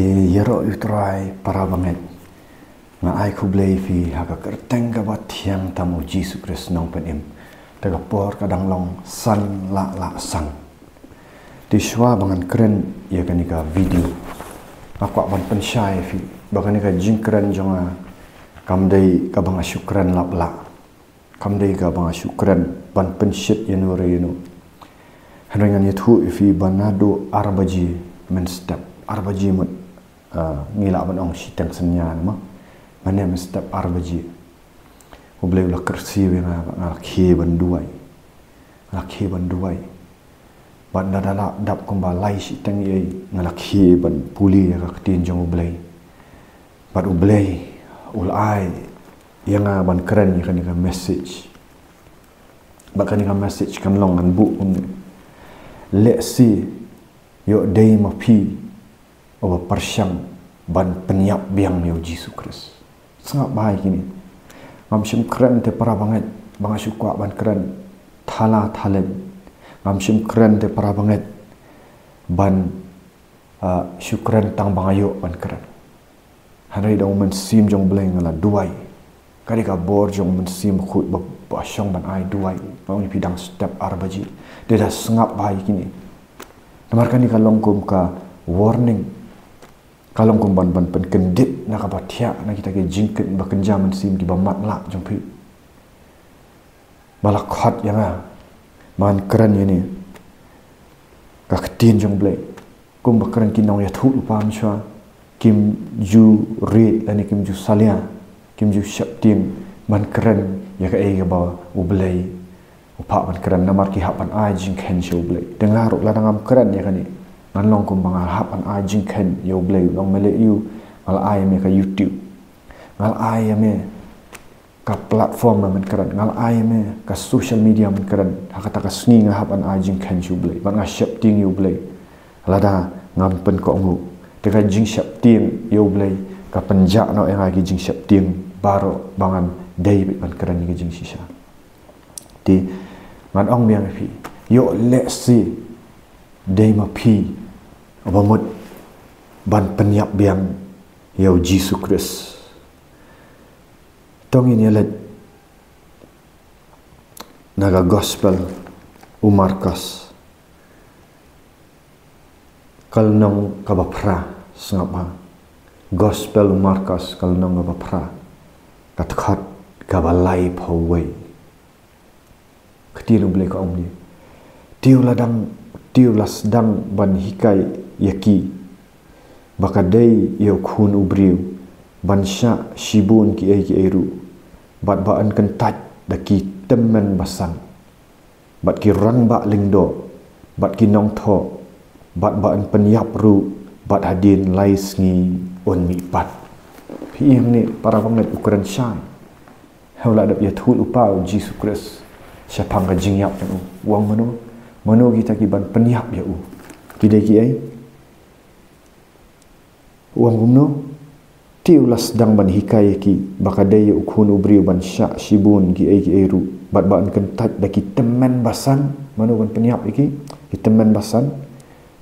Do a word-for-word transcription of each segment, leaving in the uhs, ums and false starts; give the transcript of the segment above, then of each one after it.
Ïaroh ïa u Trai para bangeit. Nga ai khublei ïa phi ha ka kyrteng kaba thiang tam u Jisu Khrist nongpynim. Te ka por ka dang long san la la san. Te shuwa ba ngan kren ïa kane ka video, nga kwah ban pynshai ïa phi ba kane ka jingkren jong nga kam dei kaba nga shu kren lap lah. Kam dei kaba nga shu kren ban pynshit ïa no re ïa no. Hynrei ngan ïathuh ïa phi ba naduh ar baje mynstep, ar baje mut, ah, ngi lah ban ong shiteng synñia namar mynstep ar baje, U Blei u la kyrsiew ïa nga, nga la khie ban duwai. Nga la khie ban duwai. Bad lada la dap kumba lai shiteng ei, nga la khie ban pule ïa ka ktien jong U Blei. Bad U Blei u la ai ïa nga ban kren ïa kane ka message. Bad kane ka message kan long, ngan buh kumne: Lehse ïoh dei ma phi uba pyrshang ban pynïap biang ïa u Jisu Khrist. Sngap bha ïa kine. Ngam shym kren te para bangeit ba nga shu kwah ban kren thala thalem. Ngam shym kren te para bangeit ban, ah, shu kren tang ba nga ïoh ban kren. Hynrei da u Mynsiem jong U Blei nga la duwai. Ka dei ka bor jong u Mynsiem Bakhuid ba, ba shong ban ai duwai. Nga ong ïa phi dang step ar baje. Te da sngap bha ïa kine. Namar kane ka long kum ka warning. Ka long kum ban, ban pynkyndit na kaba thiah na kita ki jingkit ba kynja mynsiem kiba matlah jong phi. Ba la khot ïa nga ban kren ïa kane ka ktien jong U Blei. Kumba kren ki nongïathuhlypa mynshuwa, kim ju rit lane kim ju salia, kim ju sheptieng ban kren ïa kaei kaba U Blei u phah ban kren, namar ki hap ban ai jingkheiñ sha U Blei. Te nga ruh lada ngam kren ïa kane, ngan long kumba nga hap ban ai jingkheiñ ïa U Blei. U ong, me leh aiu? Nga la ai ïa me ka YouTube. Nga la ai ïa me ka platform ba men kren. Nga la ai ïa me ka social media men kren. Ha kata ka sngi nga hap ban ai jingkheiñ sha U Blei bad nga sheptieng ïa U Blei. Lada ngam pynkohnguh, te ka jingsheptieng ïa U Blei ka pynjah noh ïa nga ki jingsheptieng baroh ba ngan dei beit ban kren ïa ka jingshisha. Te ngan ong biang ïa phi, ïoh lehse dei ma phi uba mut ban pynïap biang ïa u Jisu Khrist. To ngin ïa leit na ka Gospel u Markos, ka lynnong kaba phra. Sngap bha. Gospel u Markos, ka lynnong kaba phra, ka dkhot kaba laiphew wei. Ka ktien U Blei ka ong kumne: Te u la dang, te u la sdang ban hikai ïa ki ba ka dei ïa u Khun u Briew ban shah shibun kiei kiei ruh, bad ba yn kyntait da ki tymmen basan, bad ki rangbah lyngdoh, bad ki nongthoh, bad ba yn pynïap ruh, bad hadien lai sngi un mihpat. Phi ïohi hangne, para bangeit, u kren shai ha u la dep ïathuhlypa u Jisu Khrist shaphang ka jingïap jong u. U ong mano? Mano kita ki ban pynïap ïa u? Ki dei kiei? U ong kumno? Te u la sdang ban hikai ïa ki ba ka dei ïa u Khun u Briew ban shah shibun kiei kiei ruh, bad ba yn kyntait da ki tymmen basan. Mano ban pynïap ïa ki? Ki tymmen basan,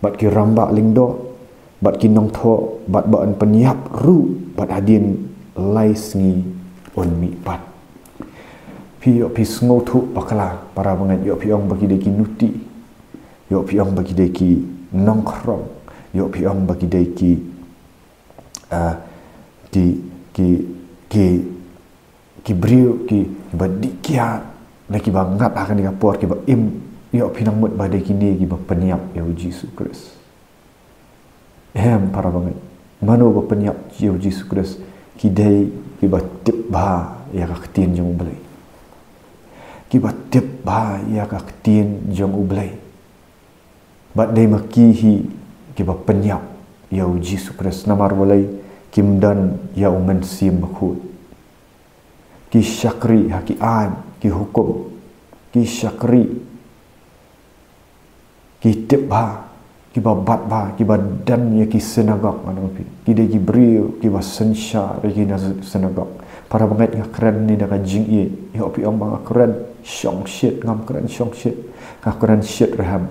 bad ki rangbah lyngdoh, bad ki nongthoh, bad ba yn pynïap ruh, bad hadien lai sngi un mihpat. Phi ïoh phi sngewthuh bakla, para bangeit, ïoh phi ong ba ki dei ki nuti, ïoh phi ong ba ki dei ki nongkhrong, ïoh phi ong ba ki dei ki, ah, ki, ki, ki, ki briew ki, kiba dih kiad, na kiba ngat ha kane ka por, kiba im. Ïoh phi nang mut ba dei kine kiba pynïap ïa u Jisu Khrist. Em, para bangeit, mano ba pynïap ïa u Jisu Khrist? Ki dei kiba tip bha ïa ka ktien jong U Blei. Kiba tip bha ïa ka ktien jong U Blei. Bad dei ma ki hi kiba pynïap ïa u Jisu Khrist, namar balei? Kim don ïa u Mynsiem Bakhuid. Ki shakri ha ki aiñ, ki hukum. Ki shakri, ki tip bha, kiba bat bha, kiba don ïa ki synagog, ngan ong ïa phi. Ki dei ki briew kiba synshar ïa ki na synagog. Para bangeit, nga kren ne da ka jingïeit. Ïoh phi ong ba nga kren shongshit? Ngam kren shongshit. Nga kren shit ruh em.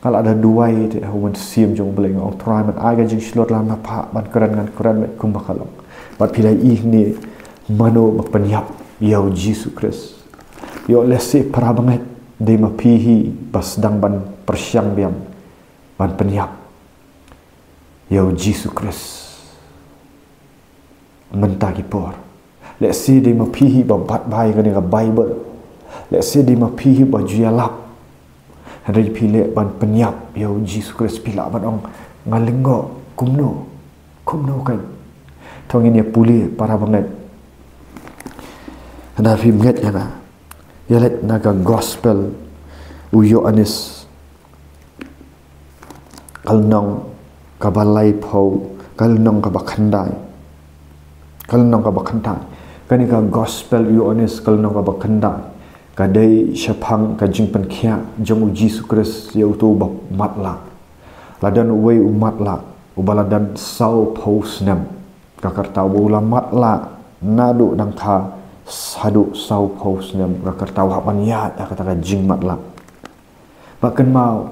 Nga la da duwai te ha u Mynsiem jong U Blei, nga ong Trai, men ai ka jingshlur ïa nga ban kren, ngan kren beit kumba ka long. Bad phi la ïohi ne mano ba pynïap ïa u Jisu Khrist. Ïoh lehse para bangeit, dei ma phi hi ba sdang ban pyrshang biang ban pynïap ïa u Jisu Khrist mynta ki por. Lehse dei ma phi hi ba bat bai kane ka Baibl. Lehse dei ma phi hi ba ju ïalap. Hynrei phi leh ban pynïap ïa u Jisu Khrist, phi lah ban ong, nga lyngngoh, kumno, kumno kan. To ngin ïa pule para bangeit. Hynda phim ngeit ïa nga, ïa leit na ka Gospel u Ïoannis, ka lynnong kaba laiphew, ka lynnong kaba khyndai. Ka lynnong kaba khyndai. Kane ka Gospel u Ïoannis ka lynnong kaba khyndai, ka dei shaphang ka jingpynkhiah jong u Jisu Khrist ïa uto uba matlah. La don uwei u matlah uba la don sawphew snem. Ka kyrteng uba u la matlah naduh dang kha haduh sawphew snem, ka kyrteng u hap ban ïaid ha kata ka jingmatlah. Ba kynmaw,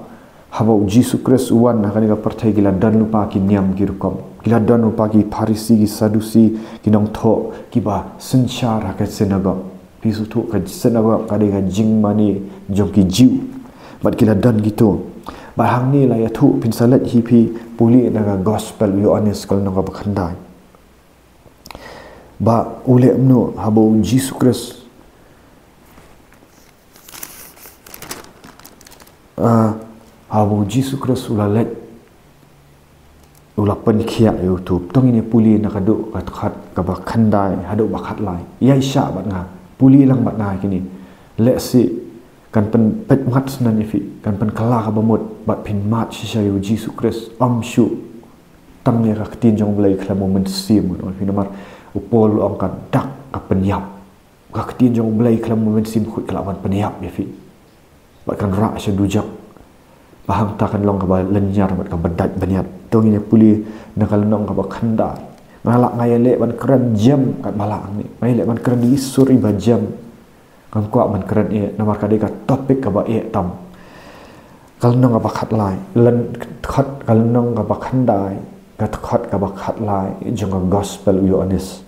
haba u Jisu Khrist u wan ha kane ka pyrthei, ki la don lypa ki niam ki rukom. Ki la don lypa ki Pharisi, ki Sadusi, ki nongthoh, kiba synshar ha ka synagog. Phi sngewthuh, ka synagog ka dei ka jingmane jong ki Jiw. Bad ki la don kito. Bad hangne la ïathuh, phin sa leit hi phi pule na ka Gospel u Ïoannis ka lynnong kaba khyndai. Ba u leh kumno haba u Jisu Khrist, ah, haba u Jisu Khrist u la leit, u la pynkhiah ïa uto. To ngin ïa pule na ka dkhot kaba khyndai haduh ba khatlai. Ïaishah bad nga, pule lang bad nga kine. Lehse kan pynpeit mat sngewbha ïa phi, kan pynkylla kaba mut, bad phin mad shisha ïa u Jisu Khrist, ym shuh tang ïa ka ktien jong U Blei khlem u Mynsiem. Namar u Paul u ong ka dak ka pynïap. Ka ktien jong U Blei khlem u Mynsiem Bakhuid ka lah ban pynïap ïa phi. Bad kan rah sha dujok. Ba hangta kan long kaba lynñiar bad kaba dait bniat. To ngin ïa pule na ka lynnong kaba khyndai. Nga lah, nga ïaleh ban kren jem katba lah hangne. Nga ïaleh ban kren da ki sur iba jem. Ngam kwah ban kren eh, namar ka dei ka topic kaba eh tam. Ka lynnong kaba khatlai, lyn-, dkhot, ka lynnong kaba khyndai, ka dkhot kaba khatlai jong ka Gospel u Ïoannis.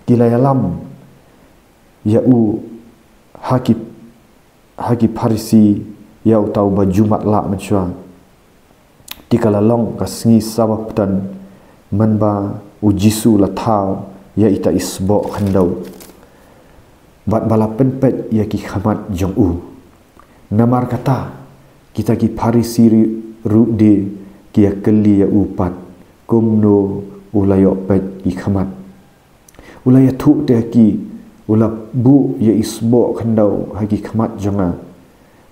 Ki la ïalam ïa u ha ki, ha ki Pharisi, ïa uta uba ju matlah mynshuwa. Te ka la long ka sngi Sabbaton, mynba u Jisu u la thaw ïa ita i sboh khyndew, bad ba la pynpeit ïa ki khmat jong u. Namar kata, kita ki Pharisi ri-, ruh de ki ïakylli ïa u pat, kumno u la ïoh peit ki khmat. U la ïathuh te ha ki, u la buh ïa i sboh khyndew ha ki khmat jong nga.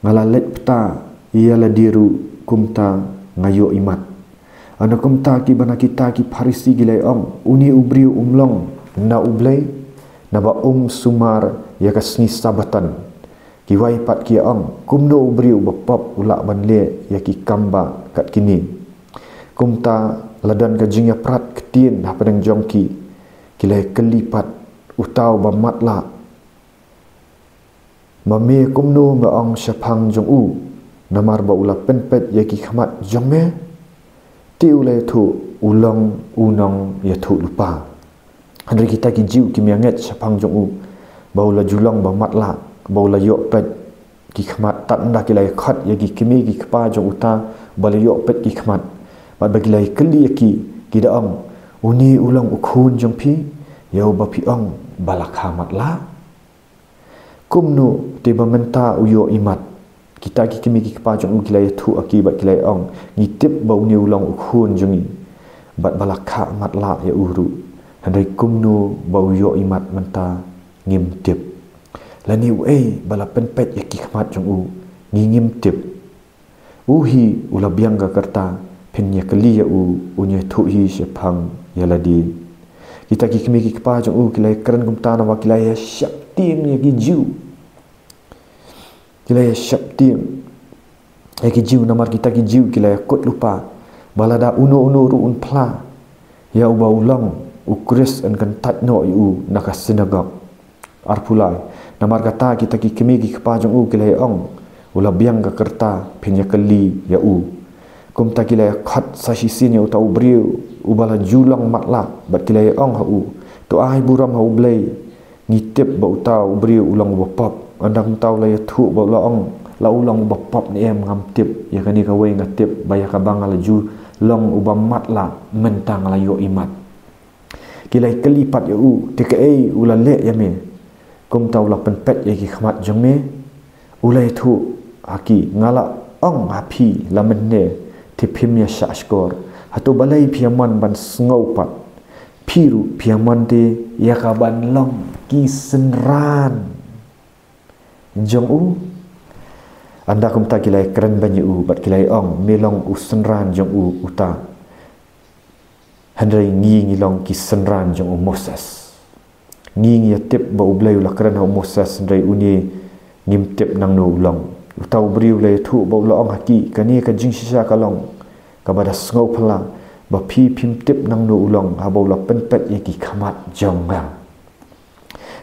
Nga la leit bta ïa lade ruh, kumta nga ïoh imat. Hynda kumta kiba na kita ki Pharisi ki la ong, une u briew um long na U Blei, naba um sumar ïa ka sngi Sabbaton. Kiwei pat ki ong, kumno u briew uba pop u lah ban leh ïa ki kam ba kat kine. Kumta la don ka jingïaprat ktien hapdeng jong ki, ki la ïakylli pat uta uba matlah, ma me kumno me ong shaphang jong u, namar ba u la pynpeit ïa ki khmat jong me? Te u la ïathuh, u long u nongïathuhlypa. Hynrei kita ki Jiw kim ïa ngeit shaphang jong u, ba u la ju long ba matlah, ba u la ïoh peit ki khmat, tad ynda ki la ïa khot ïa ki kmie ki kpa jong uta ba la ïoh peit ki khmat. Bad ba ki la ïa kylli ïa ki, ki da ong, une u long u khun jong phi, ïa uba phi ong ba la kha matlah? Kumno te ba mynta u ïoh imat? Kita ki kmie ki kpa jong u ki la ïathuh ha ki bad ki la ong, ngi tip ba une u long u khun jong ngi, bad ba la kha matlah ïa u ruh. Hynrei kumno ba u ïoh imat mynta ngim tip. Lane uei ba la pynpeit ïa ki khmat jong u, ngi ngim tip. U hi u la biang ka rta, phin ïa kylli ïa u, un ïathuh hi shaphang ïa lade. Kita ki kmie ki kpa jong u ki la ïa kren kumta namar ki la ïa sheptieng ïa ki Jiw. Ki la ïa sheptieng ïa ki Jiw namar kita ki Jiw ki la ïa kut lypa ba lada uno uno ruh un phla ïa uba u long u Khrist yn kyntait noh ïa u na ka synagog. Arphew lai. Namar kata kita ki kmie ki kpa jong u ki la ïa ong, U la biang ka kyrta, phin ïa kylli ïa u. Kumta ki la ïa khot sa shisien ïa uta u briew uba la ju long matlah, bad ki la ïa ong ha u, to ai burom ha U Blei, ngi tip ba uta u briew u long uba pop. Ynda kumta u la ïathuh ba u la ong, la u long uba pop ne em ngam tip, ïa kane kawei nga tip, ba ïa kaba nga la ju long uba matlah mynta nga la ïoh i mat. Ki la ïa kylli pat ïa u, te kaei u la leh ïa me? Kumta u la pynpeit ïa ki khmat jong me. U la ïathuh ha ki, nga la ong ha phi la mynne, te phim ïa shahshkor. Hato balei phi ïa mon ban sngew pat? Phi ruh phi ïa mon te ïa ka ban long ki synran jong u? Ynda kumta ki la ïa kren beiñ ïa u, bad ki la ïa ong, me long u synran jong u uta. Hynrei ngi ngi long ki synran jong u Moses. Ngi ngi ïa tip ba U Blei u la kren ha u Moses, hynrei une ngim tip nangno u long. Uta u briew u la ïathuh ba u la ong ha ki, kane ka jingshisha ka long kaba da sngewphylla, ba phi phim tip nangno u long, haba u la pynpeit ïa ki khmat jong nga.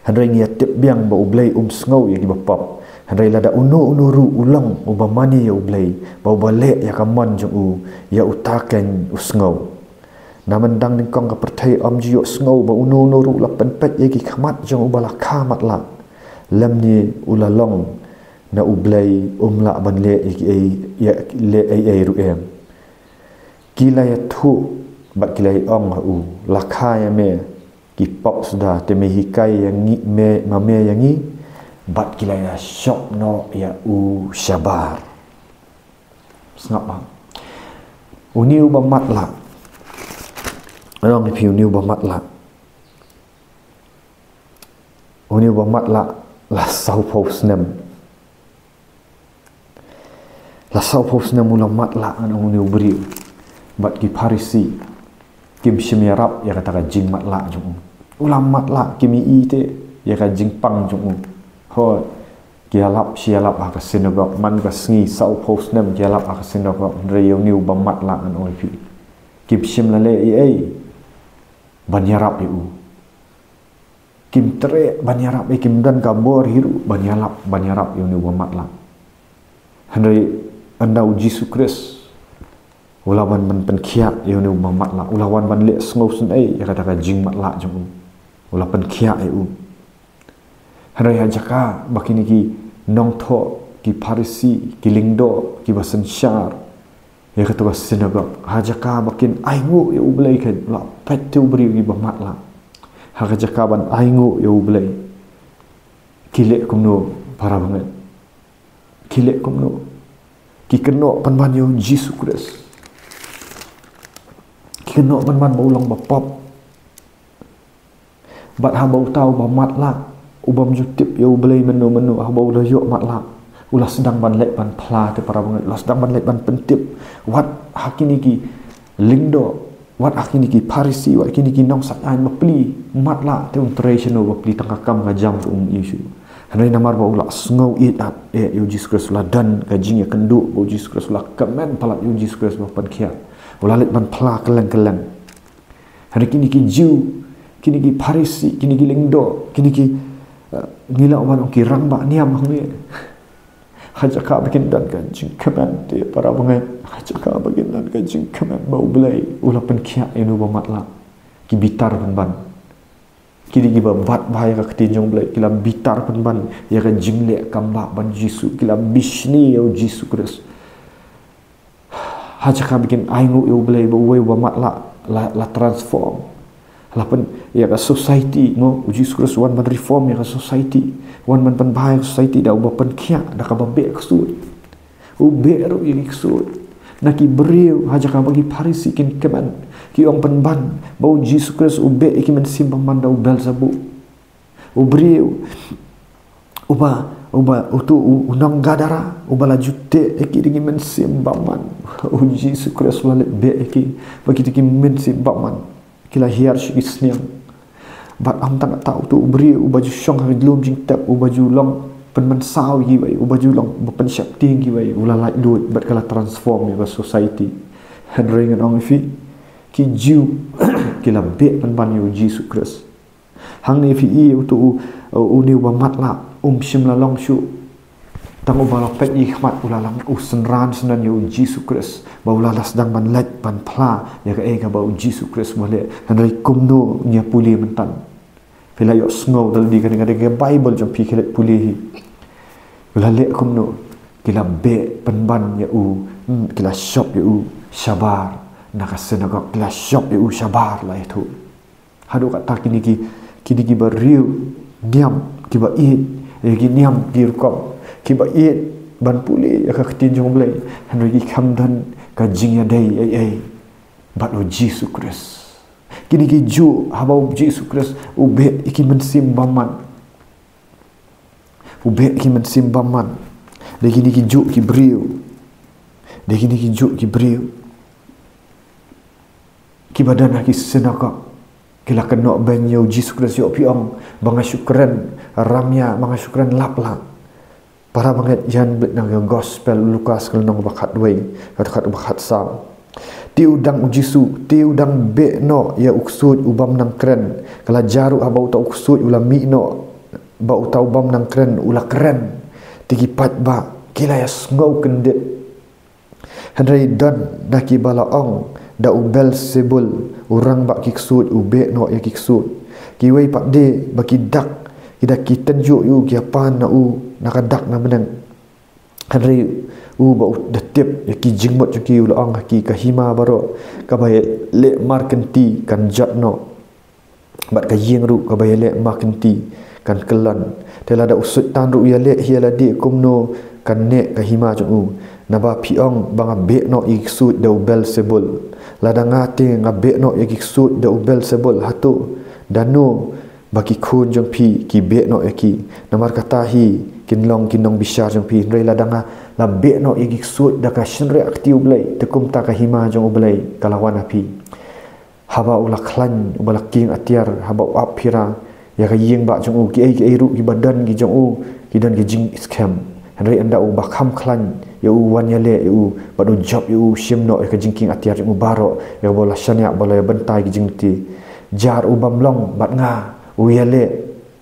Hynrei ngi ïa tip biang ba U Blei um sngew ïa kiba pop. Hynrei lada uno uno ruh u long uba mane ïa U Blei, ba uba leh ïa ka mon jong u, ïa uta keiñ u sngew. Namar dang nyngkong ka pyrthei ym ju ïoh sngew ba uno uno ruh u la pynpeit ïa ki khmat jong uba la kha matlah, lymne u la long na U Blei, um lah ban leh ïa kiei, ïa leh ei ei ruh em. Ki la ïathuh bad ki la ïa ong ha u, la kha ïa me ki pop suda, te me hikai ïa ngi, me, ma me ïa ngi. Bad ki la ïa shop noh ïa u shabar. Sngap bha. Une uba matlah, nga ong ïa phi, une uba matlah, une uba matlah la sawphew snem. La sawphew snem u la matlah, ngan ong, une u briew. Bad ki Pharisi kim shym ïarap ïa kata ka jingmatlah jong u. U la matlah, kim ïohi te ïa ka jingpang jong u. Hooid, ki ïalap shi ïalap ha ka synagog, man ka sngi sawphew snem ki ïalap ha ka synagog, hynrei ïa une uba matlah, ngan ong ïa phi, kim shym la leh ei ei ban ïarap ïa u. Kim treh ban ïarap, eh, kim don ka bor hi ruh ban ïalap, ban ïarap ïa une uba matlah. Hynrei ynda u Jisu Khrist u la wan ban pynkhiah ïa une uba matlah, u la wan ban leh sngewsynei ïa kata ka jingmatlah jong u. U la pynkhiah ïa u. Hynrei ha jaka ba kine ki nongthoh, ki Pharisi, ki lyngdoh, kiba synshar ïa kato ka synagog, ha jaka ba kin ainguh ïa U Blei, keiñ u la peit te u briew uba matlah. Ha ka jaka ban ainguh ïa U Blei, ki leh kumno, para bangeit? Ki leh kumno? Ki kynnoh pynban ïa u Jisu Khrist. Ki kynnoh pynban ba u long ba pop. Bad haba uta uba matlah, u bym ju tip ïa U Blei mynno mynno, haba u la ïoh matlah, u la sdang ban leit ban phla, te para bangeit, u la sdang ban leit ban pyntip. Wat ha kine ki lyngdoh, wat ha kine ki Pharisi, wat kine ki nongsaitjaiñ bapli matlah, te un trei shano bapli, tang ka kam ka jam ruh um ïohi shuh. Hynrei namar ba u la sngew ïeit ap ïa u Jisu Khrist, u la don ka jingïakynduh bad u Jisu Khrist, u la kmen palat ïa u Jisu Khrist ba pynkhiah, u la leit ban phla kylleng kylleng. Hynrei kine ki Jiw, kine ki Pharisi, kine ki lyngdoh, kine ki, eh, ngi lah ban ong ki rangbah niam hangne. Ha jaka ba kin don ka jingkmen, te para bangeit, ha jaka ba kin don ka jingkmen ba U Blei u la pynkhiah ïa une uba matlah, ki bitar pynban. Kine kiba bat bha ïa ka ktien jong U Blei ki la bitar pynban ïa ka jingleh kam bah ban Jisu, ki la bishni ïa u Jisu Khrist. Ha jaka ba kin ainguh ïa U Blei ba uwei uba matlah la, la transform. La pyn, ïa ka society, mo, u Jisu Khrist u wan ban reform ïa ka society. U wan ban pynbha ïa ka society da uba pynkhiah da kaba beh ksuid. U beh ruh ïa ki ksuid. Na ki briew, ha jaka ba ki Pharisi kin kmen, ki ong pynban ba u Jisu Khrist u beh ïa ki mynsiem bymman da u Belzebub. U briew uba, uba, uto u, u nong Gadara, uba la ju teh ïa ki da ki mynsiem bymman, u Jisu Khrist u la leit beh ïa ki, ba kito ki mynsiem bymman ki la hiar sha ki sniang. Bad ym tang katta, uto u briew uba ju shong ha ka lum jingtep, uba ju long pynmynsaw ïa kiwei, uba ju long ba pynsheptieng ïa kiwei, u la laitluid bad ka la transform ïa ka society. Hynrei ngan ong ïa phi, ki Jiw ki la beh pynban ïa u Jisu Khrist. Hangne phi i uto u, u, une uba matlah, um shym la long shuh Tang uba la peit ïa ki khmat u la lah synran synran ïa u Jisu Khrist, ba u la lah sdang ban leit ban phla ïa kaei kaba u Jisu Khrist u leh. Hynrei kumno ngi ïa pule mynta? Phi la ïohsngew da lade kane, kane ka Baibl jong phi, phi leit pule hi. U la leh kumno? Ki la beh pynban ïa u, hmm, ki la shop ïa u shabar na ka synagog, ki la shop ïa u shabar, la ïathuh. Haduh katta kine ki, kine ki briew niam, kiba ïeit, eh, ki niam ki rukom, kiba ïeit ban pule ïa ka ktien jong U Blei, hynrei ki khlem don ka jingïadei ei ei bad U Jisu Khrist. Kine ki juh haba U Jisu Khrist u beh ïa ki mynsiem bymman. U beh ïa ki mynsiem bymman. Dei kine ki juh ki briew. Dei kine ki juh ki briew kiba don ha ki synagog. Ki la kynnoh beiñ ïa U Jisu Khrist, ïoh phi ong ba nga shu kren ramia, ba nga shu kren lap lah. Para bangeit, ïa ngin peit na ka Gospel Lukas ka lynnong ba khatwei, ka dkhot ba khatsaw. Te u dang, U Jisu, te u dang beh noh ïa u ksuid u bym nang kren. Ka la jar ruh haba uta u ksuid u la mih noh, ba uta u bym nang kren u la kren. Te ki paidbah ki la ïasngew kyndit. Hynrei don na kiba la ong, da u Belsebul, u rangbah ki ksuid, u beh noh ïa ki ksuid. Kiwei pat de ba ki dak, ki dak ki tynjuh ïa u, ki ïapan na u na ka dak na bneng. Hynrei u, ba u da tip ïa ki jingmut jong ki, u la ong ha ki, ka hima baroh kaba ïaleh markynti kan jot noh, bad ka ïing ruh kaba ïaleh markynti kan kyllon. Te lada u Soitan ruh u ïaleh hi ïa lade, kumno kan neh ka hima jong u? Naba phi ong ba nga beh noh ïa ki ksuid da u Belsebul. Lada nga te nga beh noh ïa ki ksuid da u Belsebul, hato da no ba ki khun jong phi ki beh noh ïa ki? Namar kata hi kin long ki nongbishar jong phi. Hynrei lada nga la beh noh ïa ki ksuid da ka shynriah kti U Blei, te kumta ka hima jong U Blei ka la wan ha phi. Haba u la khlaiñ, uba la king atiar, haba u ap phira ïa ka ïing bah jong u, kiei kiei ruh kiba don ki jong u ki don ki jingskhem. Hynrei ynda uba kham khlaiñ ïa u, wan ïaleh ïa u bad u jop ïa u, shim noh ïa ka jingking atiar jong u baroh, ïa uba la shaniah, ba la ïa bynta ïa ki jinglynti. Jar u bym long bad nga, u ïaleh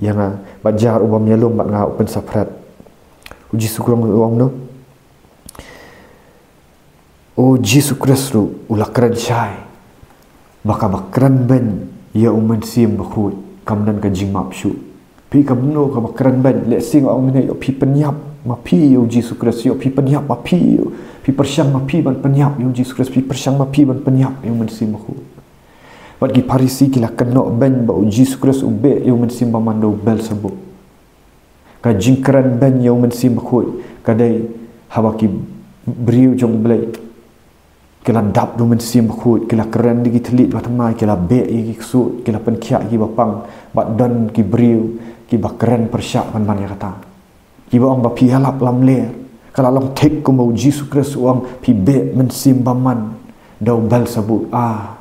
ïa nga, bad jar u bym ïalum bad nga, u pynsaphriang. U Jisu Khrist u ong noh. U Jisu Khrist ruh u la kren shai ba kaba kren beiñ ïa U Mynsiem Bakhuid kam don ka jingmap shuh. Phi, kumno kaba kren beiñ? Lehse nga ong mynne, ïoh phi pynïap ma phi ïa U Jisu Khrist, ïoh phi pynïap ma phi, ïoh phi pyrshang ma phi ban pynïap ïa U Jisu Khrist, phi pyrshang ma phi ban pynïap ïa U Mynsiem Bakhuid. Bad ki Pharisi ki la kynnoh beiñ ba U Jisu Khrist u beh ïa u mynsiem bymman da u Belsebul. Ka jingkren beiñ ïa U Mynsiem Bakhuid ka dei haba ki briew jong U Blei ki la dap da U Mynsiem Bakhuid, ki la kren da ki thylliej ba thymmai, ki la beh ïa ki ksuid, ki la pynkhiah ïa ki bapang, bad don ki briew kiba kren pyrshah pynban ïa kata, kiba ong ba phi ïalap lamler. Ka la long thik kumba U Jisu Khrist u ong, phi beh mynsiem bymman da u Belsebul. Ah,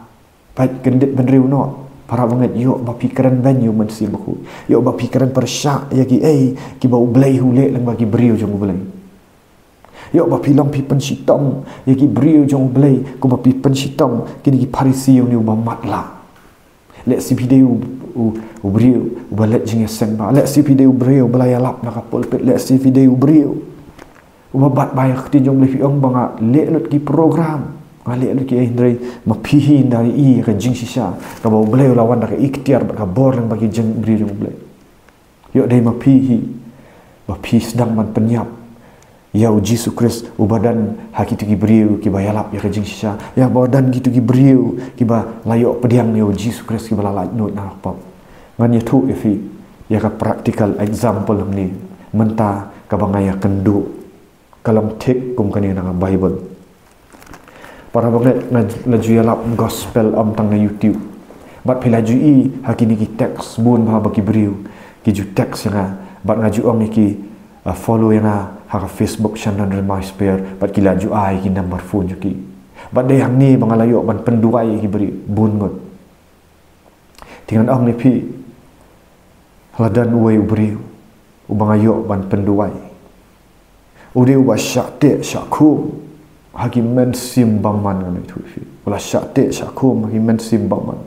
peit, kyndit bynriew noh, para bangeit, ïoh ba phi kren beiñ ïa U Mynsiem Bakhuid, ïoh ba phi kren pyrshah ïa kiei kiba U Blei u leh lyngba ki briew jong U Blei. Ïoh ba phi long, phi pynshitom ïa ki briew jong U Blei kumba phi pynshitom kine ki Pharisi, ïa une uba matlah. Lehse phi dei u, u, u briew uba leit jingïaseng bha. Lehse phi dei u briew uba la ïalap na ka pulpit. Lehse phi dei u briew uba bat bai ha ka ktien jong U Blei, phi ong ba nga leh lut ki program, nga leh lut kiei, hynrei ma phi hi ynda i ïa ka jingshisha kaba U Blei u la wan da ka iktiar bad ka bor lyngba ki jong, briew jong U Blei. Ïoh dei ma phi hi ba phi sdang ban pynïap ïa U Jisu Khrist uba don ha kito ki briew kiba ïalap ïa ka jingshisha, ïa ba don kito ki briew kiba la ïoh pdiang ïa U Jisu Khrist, kiba la laitluid na ka pop. Ngan ïathuh ïa phi ïa ka practical example hangne mynta kaba nga ïakynduh. Ka long thik kum kane na ka Baibl. Para bangeit, nga la ju ïalap gospel ym tang na YouTube. Bad phi la ju i ha kine ki text bun bha ba ki briew ki ju text ïa nga, bad nga ju ong ïa ki, uh, follow ïa nga ha ka Facebook, Shannon Remai Spear, bad ki la ju ai ki number phone jong ki. Bad dei hangne ba nga la ïoh ban pynduwai ïa ki briew bun ngut. Te ngan ong ïa phi, la don uwei u briew uba nga ïoh ban pynduwai. U dei uba shah teh shah khum ha ki mynsiem bymman, ngan ïathuh ïa phi. U la shah teh shah khum ha ki mynsiem bymman.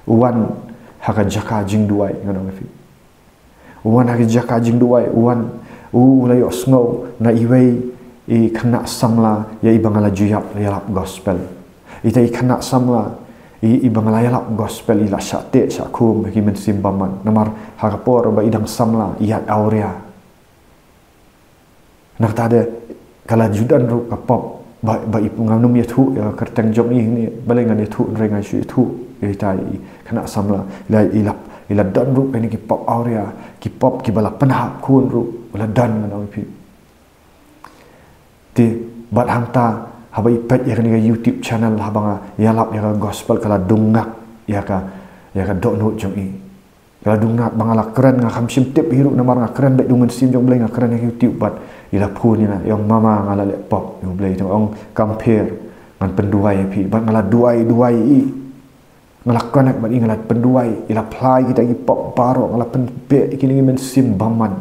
U wan ha ka jaka jingduwai, ngan ong ïa phi. U wan ha ka jaka jingduwai, u wan U la ïohsngew na iwei i khynnah samla ïa iba nga la ju ïalap, ïalap gospel. Ita i khynnah samla i, iba nga la ïalap gospel i la shah teh shah khum ha ki mynsiem bymman. Namar ha ka por ba i dang samla i ïaid awria. Nangta de ka la ju don ruh ka pop ba, ba i ngam nym ïathuh ïa ka kyrteng jong i ne, balei ngan ïathuh, hynrei ngan shu ïathuh ïa ita i khynnah samla. I la, i la, i la don ruh kine ki pop awria, ki pop kiba la pynhap khun ruh, la don, ngan ong ïa phi. Te bad hangta haba i peit ïa kane ka YouTube channel haba nga ïalap ïa ka gospel, ka la dung ngak ïa ka, ïa ka dohnud jong i. Ka la dung ngak ba nga la kren, nga kham shym tip hi ruh namar nga kren beit da u Mynsiem jong U Blei, nga kren ha YouTube bad i la phone ïa nga, i ong, "Mama, nga la leh pop ïa U Blei." Te nga ong, "Kam pher, ngan pynduwai ïa phi." Bad nga la duwai, duwai ïa i. Nga la connect bad i, nga la pynduwai, i la phla ïa kita ki pop baroh, nga la pynbeh ïa kine ki mynsiem bymman.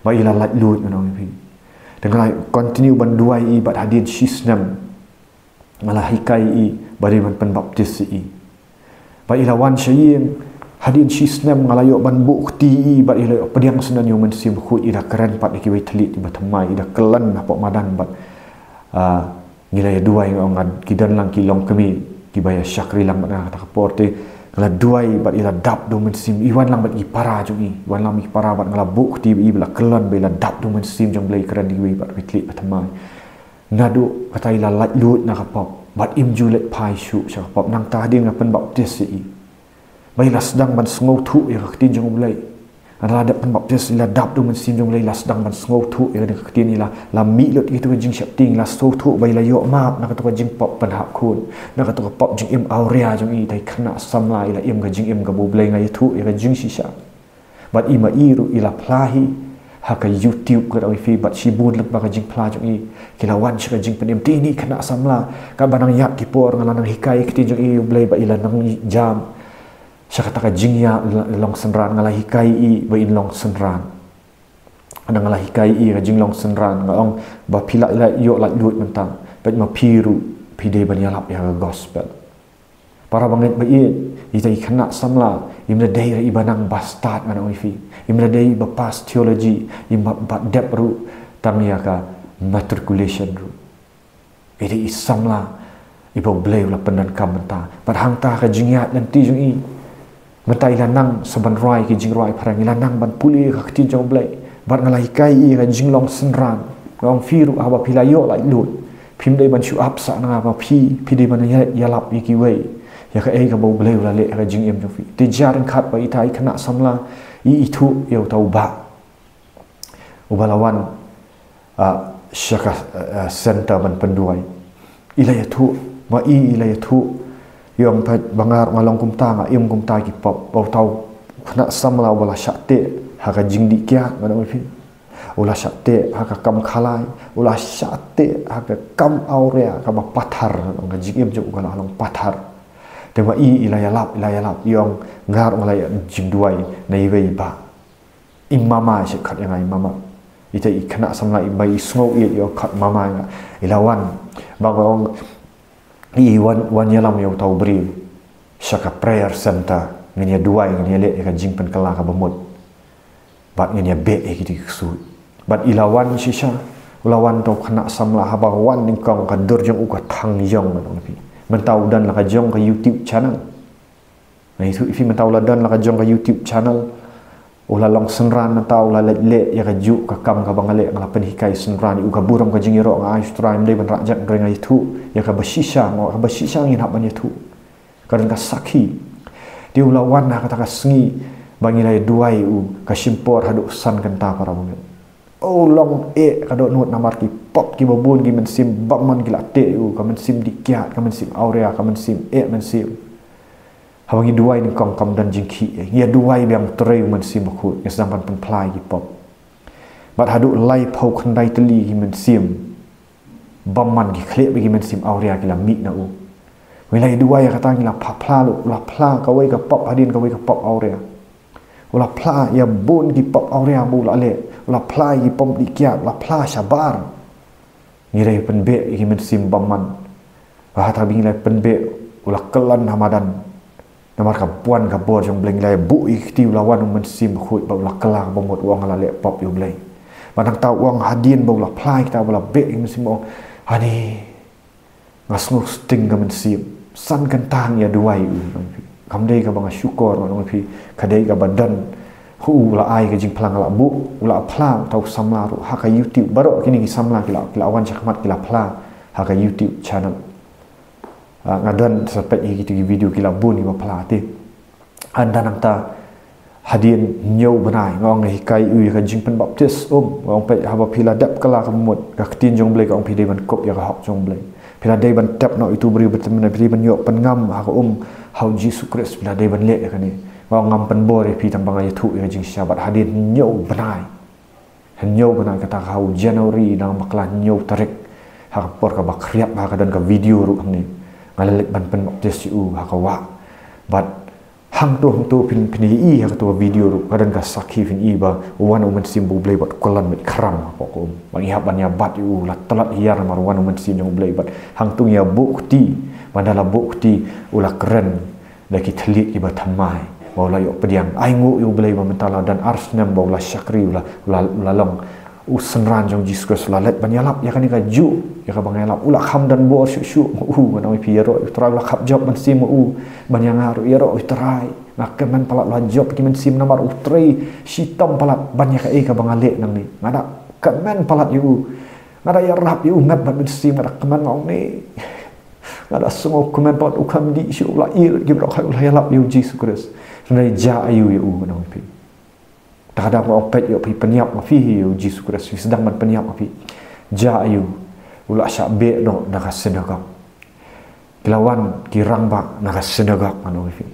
Bad i la laitluid, ngan ong ïa phi. Te nga la continue ban duwai ïa i bad hadien shisnem nga la hikai ïa i ba dei ban pynbaptis ïa i. Bad i la wan sha ïing, hadien shisnem nga la ïoh ban buh kti ïa i bad i la ïoh pdiang syndon ïa u Mynsiem Bakhuid, i da kren pat ïa kiwei thylliej kiba thymmai, i da kyllan hapoh madan bad, ah, ngi la ïa duwai, nga ong, nga, ki don lang ki longkmie kiba ïa shakri lang bad nga kata ka por, te nga la duwai bad i la dap da u Mynsiem, i wan lang bad ki para jong i, i wan lang bad ki para bad nga la buh kti ïa i bad la kyllan ba i la dap da u Mynsiem jong U Blei, kren da kiwei pat ki thylliej ba thymmai. Naduh kata i la laitluid na ka pop bad im ju leit phai shuh sha ka pop. Nangta hadien nga pynbaptis ïa i, ba i la sdang ban sngewthuh ïa ka ktien jong U Blei. Haba la dep pynbaptis i la dap da u Mynsiem jong U Blei, i la sdang ban sngewthuh ïa ka ktien, i la, la mih lut ïa kito ka jingsheptieng, i la sngewthuh ba i la ïoh map na kato ka jingpop pynhap khun, na kato ka pop jingim awria jong i. Ita i khynnah samla i la im ka jingim kaba U Blei, nga ïathuh ïa ka jingshisha. Bad i ma i ruh i la phla hi ha ka YouTube, ka ong ïa phi, bad shibun lyngba ka jingphla jong i ki la wan sha ka jingpynim. Te ine i khynnah samla, katba nang ïap ki por nga la nang hikai ïa ka ktien jong U Blei bad i la nang jam sha kata ka jingïalong synran, nga la hikai ïa i ba in long synran. Nga la hikai ïa i ka jinglong synran, nga ong, "Ba phi la, la ïoh laitluid mynta, bad ma phi ruh phi dei ban ïalap ïa ka gospel." Para bangeit ba ïeit, ita i khynnah samla im da dei ruh iba nang ba stad, ngan ong ïa phi. Im da dei ba pass theology, im ba, ba dep ruh tang ïa ka matriculation ruh. Ita i samla iba U Blei u la pyndonkam mynta. Bad hangta ka jingïaid lynti jong i, mynta i la nang sa ban rwai ki jingrwai phareng, i la nang ban pule ka ktien jong U Blei. Bad nga la hikai ïa i ka jinglong synran. Nga ong, "Phi ruh haba phi la ïoh laitluid, phim dei ban shu ap sah na nga, ma phi, phi dei ban ïa, ïalap ïa kiwei ïa kaei kaba U Blei u la leh ha ka jingim jong phi." Te jar ryngkat ba ita i khynnah samla i ithuh ïa uta u bah uba la wan, ah, sha ka, ah, center ban pynduwai. I la ïathuh, ma i, i la ïathuh, i ong, "Peit, ba nga ruh nga long kumta, nga im kumta ki pop." Ba uta u khynnah samla uba la shah teh ha ka jingdih kiad, ngan ong ïa phi, u la shah teh ha ka kam khalai, u la shah teh ha ka kam awria kaba pathar, ngan ong, ka jingim jong u ka la long pathar. Te ma i, i la ïalap, i la ïalap, i ong, "Nga ruh nga la ïoh jingduwai na iwei i bah." I mama, i khot ïa nga i mama. Ita i khynnah samla iba i sngew ïeit i khot mama ïa nga. I la wan, ba nga ong, "I wan, wan ïalam ïa uta u briew sha ka prayer center, ngin ïa duwai, ngin ïa leh ïa ka jingpynkylla kaba mut. Bad ngin ïa beh ïa kito ki ksuid." Bad i la wan shisha, u la wan uta u khynnah samla, haba wan nyngkong ka dur jong u ka thang ïong, ngan ong ïa phi. Mynta u don la ka jong ka YouTube channel. Nga ïathuh ïa phi, mynta u la don la ka jong ka YouTube channel. U la long synran mynta, u la leh, leh ïa kajuh ka kam kaba nga leh, nga la pynhikai synran ïa u. Ka burom ka jingïaroh nga ai sha U Trai, ym dei ban rah jait, hynrei nga ïathuh ïa kaba shisha, nga, kaba shisha ngin hap ban ïathuh. Ka don ka sakhi. Te u la wan ha kata ka sngi ba ngi la ïa duwai ïa u, ka shim por haduh san kynta, para bangeit. U long eh ka dohnud namar ki pop kiba bun, ki mynsiem bymman ki la teh ïa u, ka mynsiem dih kiad, ka mynsiem awria, ka mynsiem eh mynsiem. Haba ngi duwai nyngkong kam don jingkhih, eh, ngi ïa duwai biang, U Trai, U Mynsiem Bakhuid, ngi sdang ban pynphla ïa ki pop. Bad haduh laiphew khyndai tylli ki mynsiem bymman, ki khlieh bad ki mynsiem awria, ki la mih na u. Ngi la ïa duwai ïa kata, ngi la phla, phla lut, u la phla kawei ka pop hadien kawei ka pop awria. U la phla ïa bun ki pop awria ba u la leh. U la phla ïa ki pop dih kiad, u la phla shabar. Ngi dei pynbeh ïa ki mynsiem bymman. Bad hata ba ngi la pynbeh, u la kyllon ha madan. Namar ka buh ka bor jong U Blei, ngi la buh ïa ki kti, u la wan U Mynsiem Bakhuid bad u la kylla kaba mut, u ong, "Nga la leh pop ïa U Blei." Bad nangta u ong hadien ba u la phla ïa kita ba la beh ïa ka mynsiem u ong, ani, nga sngew sting ka mynsiem. San kynta ngi ïa duwai ïa u. Kam dei kaba nga shukor, nga ong ïa phi, ka dei kaba don. Hu u la ai ka jingphla, nga la buh, u la phla, uta u samla ruh ha ka YouTube. Baroh kine ki samla ki la, ki la wan shakhmat ki la phla ha ka YouTube channel. Ah, nga don sa peit ïa kito ki video ki la bun kiba phla te. Ynda nangta hadien hynñiew bnai nga ong nga hikai ïa u ïa ka jingbaptis um, nga ong peit haba phi la dep kylla ka mut, ka ktien jong u Blei ka ong phi dei ban kup ïa ka hok jong u Blei. Phi la dei ban tep noh ïa uto u briew ba tymmen, phi dei ban ïoh pyngam ha ka um ha u Jisu Khrist, phi la dei ban leh ïa kane. Nga ong ngam pynbor ïa phi tang ba nga ïathuh ïa ka jingshisha. Bad hadien hynñiew bnai, hynñiew bnai kata ka ha u January, na ka bakla hynñiew tarik, ha ka por kaba khriat ba ka don ka video ruh hangne, nga la leit ban pynbaptis ïa u ha ka wah. Bad hangto hangto phin, phin ïohi ha kato ka video ruh, ka don ka sakhi, phin ïohi ba u wan u Mynsiem ba u Blei bad u kyllon bad khram hapoh ka um. Ba ngi hap ban ïa bat ïa u, la tlot hiar namar u wan u Mynsiem jong u Blei. Bad hangto ngi ïa buh kti, ba ynda la buh kti u la kren da ki thylliej kiba thymmai, ba u la ïoh pdiang. Ainguh ïa u Blei ba mynta la don ar snem ba u la shakri, u la, u la, u la long u synran jong u Jisu Khrist. U la leit ban ïalap ïa kane kajuh, ïa kaba nga ïalap. U la kham don bor shuh shuh ma u, ngan ong ïa phi, ïaroh ïa u Trai. U la kham jop mynsiem ma u ban ïa nga ruh, ïaroh ïa u Trai. Nga kmen palat, la jop ki mynsiem namar u trei shitom palat ban ïa kaei kaba nga leh nangne. Nga da kmen palat ïa u. Nga da ïarap ïa u met bad mynsiem, nga da kmen, nga ong ne. Nga da sngewkmen palat, u kham dih shuh, u la ïeit ki baroh, u la ïalap ïa u Jisu Khrist. Hynrei jia aiu ïa u, ngan ong ïa phi. Te ka dang ong peit ïa u, phi pynïap ma phi ïa u Jisu Khrist, phi sdang ban pynïap ma phi. Jia aiu, u la shah beh noh na ka synagog. Ki la wan ki rangbah na ka synagog, ngan ong ïa phi,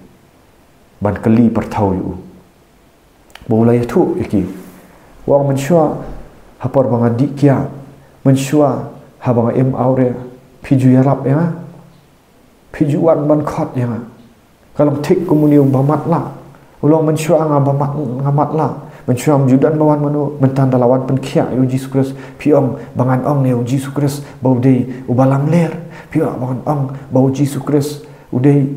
ban kylli pyrthaw ïa u. Ba u la ïathuh ïa ki. U ong mynshuwa ha por ba nga dih kiad, mynshuwa haba nga im awria, phi ju ïarap ïa nga. Phi ju wan ban khot ïa nga. Ka long thik kum une uba matlah. U la ong mynshuwa nga ba mat, nga matlah. Mynshuwa ym ju don ba wan mano, mynta ynda la wan pynkhiah ïa u Jisu Khrist, phi ong ba ngan ong ïa u Jisu Khrist ba u dei uba lamler. Phi ong ba ngan ong ba u Jisu Khrist u dei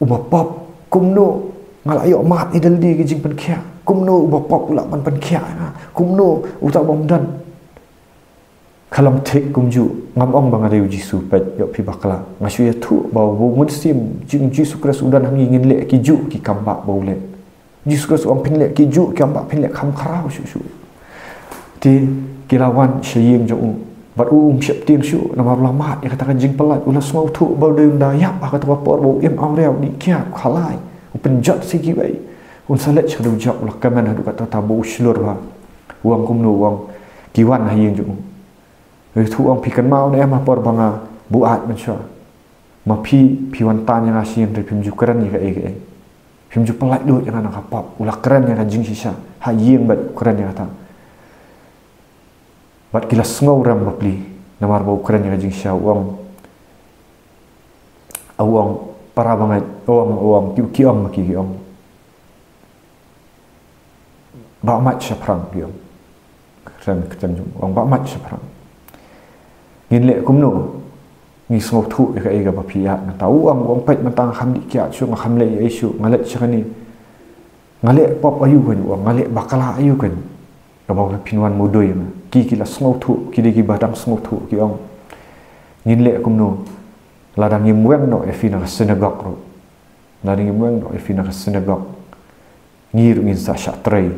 uba pop. Kumno nga la ïoh mad ïa lade ki jingpynkhiah? Kumno uba pop u lah ban pynkhiah ïa nga? Kumno uta ubym don? Ka long thik kumjuh, ngam ong ba nga dei u Jisu, peit ïoh phi bakla. Nga shu ïathuh ba u Mynsiem jong u Jisu Khrist u don ha ngi, ngin leh kijuh ki kam ba u leh. Jisu Khrist u ong phin leh kijuh ki kam ba, phin leh kham khraw shuh shuh. Te ki la wan sha ïing jong u. Bad u um sheptieng shuh namar u la mad ïa kata ka jingpyllait, u la sngewthuh ba u dei un da ïap ha kata ka por ba u im awria, u dih kiad, u khalai, u pynjot sha kiwei. Un sa leit sha ka dujok, u la kmen haduh katta katta ba u shlur bha. U ong kumno, u ong ki wan ha ïing jong u. Ïathuh, u ong phi kynmaw ne em ha por ba nga buaid mynshuwa? Ma phi, phi wan tan ïa nga sha ïing, hynrei phim ju kren ïa kaei kaei. Phim ju pyllait lut ïa nga na ka pop. U la kren ïa ka jingshisha ha ïing, bad u kren ïa kata. Bad ki la sngew rem bapli namar ba u kren ïa ka jingshisha. U ong, u ong para bangeit, u ong, u ong ki, ki ong ma ki, ki ong, bah mait shaphrang, ki ong. Kren kyrteng jong u, ong bah mait shaphrang. Ngin leh kumno? Ngi sngewthuh ïa kaei kaba phi ïa, nangta u ong, u ong peit mynta nga kham dih kiad shuh, nga kham leh ei ei shuh, nga leit sha kane. Nga leh pop aiu kein, u ong, nga leh bakla aiu kein, kaba phin wan mudui ïa nga? Ki, ki la sngewthuh, ki dei kiba dang sngewthuh, ki ong, ngin leh kumno? Lada ngim weng noh ïa phi na ka synagog ruh. Lada ngim weng noh ïa phi na ka synagog, ngi ruh ngin sa shah trei.